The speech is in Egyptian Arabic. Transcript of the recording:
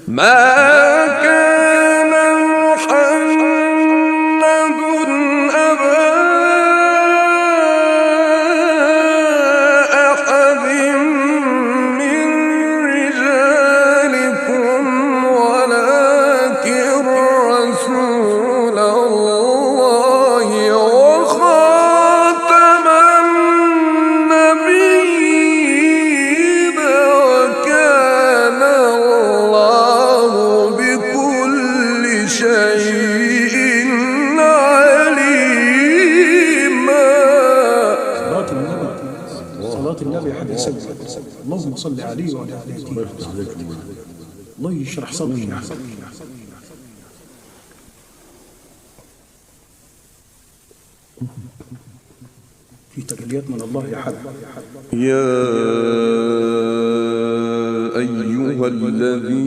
ما كان محمد أبا أحد من رجالكم ولكن رسول الله وخاتم النبيين وكان الله بكل شيء عليما. صلاة النبي، صلاة النبي يا حاج سيد، اللهم صل عليه وعلى آله. الله يشرح صدرك. في تجليات من الله يا حاج. يا أيها الذين